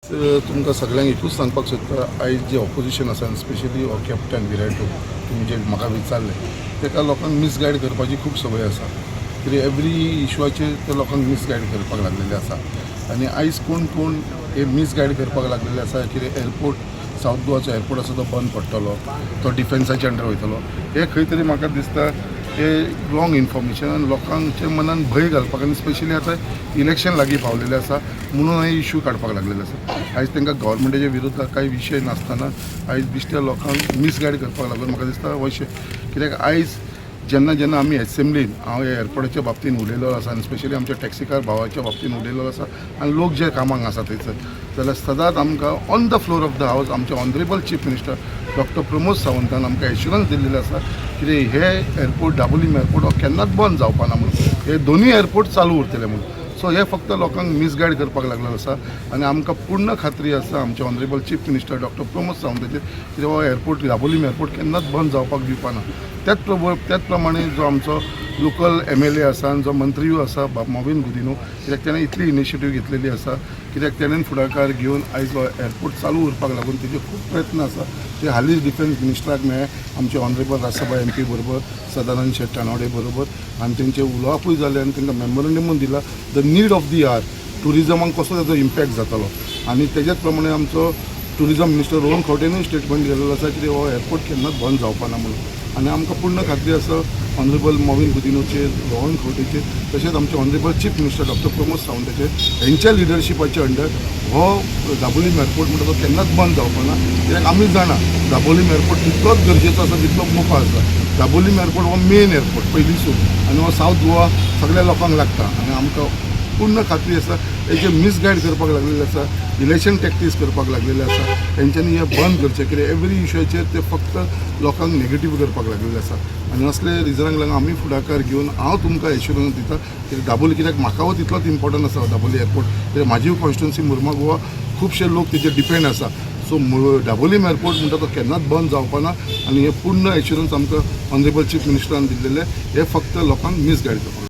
तुमकां सगळ्यांक एकूच सांगपाक सोदता, आयज जे ऑपोजिशन आसा आनी स्पेशली हो कॅप्टन विराटो, तुमी जे म्हाका विचारलें, ताका लोकांक मिसगायड करपाची खूब संवय आसा. कित्याक एवरी इशूचेर ते लोकांक मिसगायड करपाक लागलेले आसा आनी आयज कोण कोण हे मिसगायड करपाक लागलेले आसा कितें एअरपोर्ट, सावथ गोवाचो एअरपोर्ट आसा तो बंद पडटलो, तो डिफेन्साच्या अंडर वयतलो, हे खंय तरी म्हाका दिसता हे रॉंग इन्फॉर्मेशन आनी लोकांच्या मनान भंय घालपाक आनी स्पेशली आतां इलेक्शन लागीं पावलेलें आसा म्हणून हे इशू काडपाक लागलेले आसा. आयज तांकां गव्हर्मेंटाच्या विरुद्ध कांय विशय नासतना आयज बिश्ट्या लोकांक मिसगायड करपाक लागून म्हाका दिसता अशें. कित्याक आयज जेन्ना जेन्ना आमी एसेंब्लीन हांव ह्या एअरपोर्टाच्या बाबतीन उलयलो आसा आनी स्पेशली आमच्या टॅक्सीकार भावाच्या बाबतीन उलयलो आसा आनी लोक जे कामाक आसा थंयसर, जाल्यार सदांच आमकां on the floor of the house आमचे honourable chief minister doctor Pramod सावंतान आमकां एश्युरन्स दिल्लेले आसा कितें हे एअरपोर्ट, दाबोलीम एअरपोर्ट हो केन्नाच बंद जावपा ना म्हणून, हे दोनूय एअरपोर्ट चालू उरतले म्हणून. सो हे फक्त लोकांक मिसगायड करपाक लागलेलो आसा आनी आमकां पूर्ण खात्री आसा आमचे honourable chief minister doctor Pramod सावंताचेर कित्याक हो एअरपोर्ट, दाबोलीम एअरपोर्ट केन्नाच बंद जावपाक दिवपा ना. त्याच प्रमाणे जो आमचो लोकल एमएलए आसा आनी जो मंत्रीय आसा बाब मॉविन गुदिन्हो, कित्याक तेणें इतली इनिशिएटीव घेतलेली आसा, कित्याक तेणेन फुडाकार घेवन आयज हो एअरपोर्ट चालू उरपाक लागून तेजे खूब प्रयत्न आसा. ते हालींच डिफेन्स मिनिस्टराक मेळ्ळे आमचे ऑनरेबल राज्यसभा एमपी बरोबर, सदानंद शेट तानावडे बरोबर आनी तेंचे उलोवपूय जालें आनी तांकां मेमोरंडमूय दिला the need of the hour, टुरिजमाक कसो ताजो इम्पॅक्ट जातलो. आनी तेज्याच प्रमाणे आमचो टुरिजम मिनिस्टर रोहन खंवटेनूय स्टेटमेंट दिलेलो आसा की हो एअरपोर्ट केन्नाच बंद जावपा ना म्हणून. आनी आमकां पूर्ण खात्री आसा ऑनरेबल मॉविन गुदिनोचेर, रोहन खंवटेचेर, तशेंच आमचे honourable chief minister doctor Pramod सावंताचेर, हेंच्या लिडरशिपाच्या अंडर हो दाबोलीम एअरपोर्ट म्हणटा तो केन्नाच बंद जावपा ना. कित्याक आमी जाणा, दाबोलीम एअरपोर्ट तितलोच गरजेचो आसा जितलो मोपा आसा. दाबोलीम एअरपोर्ट हो मेन एअरपोर्ट पयलींसून आनी हो सावथ गोवा सगळ्या लोकांक लागता आनी आमकां पूर्ण खात्री आसा, हे जे मिसगायड करपाक लागलेले आसा, इलेक्शन टॅक्टीस करपाक लागलेले आसा, तेंच्यांनी हें बंद करचें. कित्याक एवरी इशूचेर ते फक्त लोकांक नेगेटीव करपाक लागलेले आसा आनी असले रिजनाक लागून आमी फुडाकार घेवन हांव तुमकां एश्युरन्स दिता कित्याक दाबोली, कित्याक म्हाका हो तितलोच इम्पॉर्टंट आसा दाबोली एअरपोर्ट, कित्याक म्हाजी कॉन्स्टिट्युन्सी मुर्मा गोवा खुबशे लोक तेजेर डिपेंड आसा. सो दाबोलीम एअरपोर्ट म्हणटा तो केन्नाच बंद जावपा ना आनी हे पूर्ण एश्युरन्स आमकां ऑनरेबल चीफ मिनिस्टरान दिल्लेले. हे फक्त लोकांक मिसगायड करपाक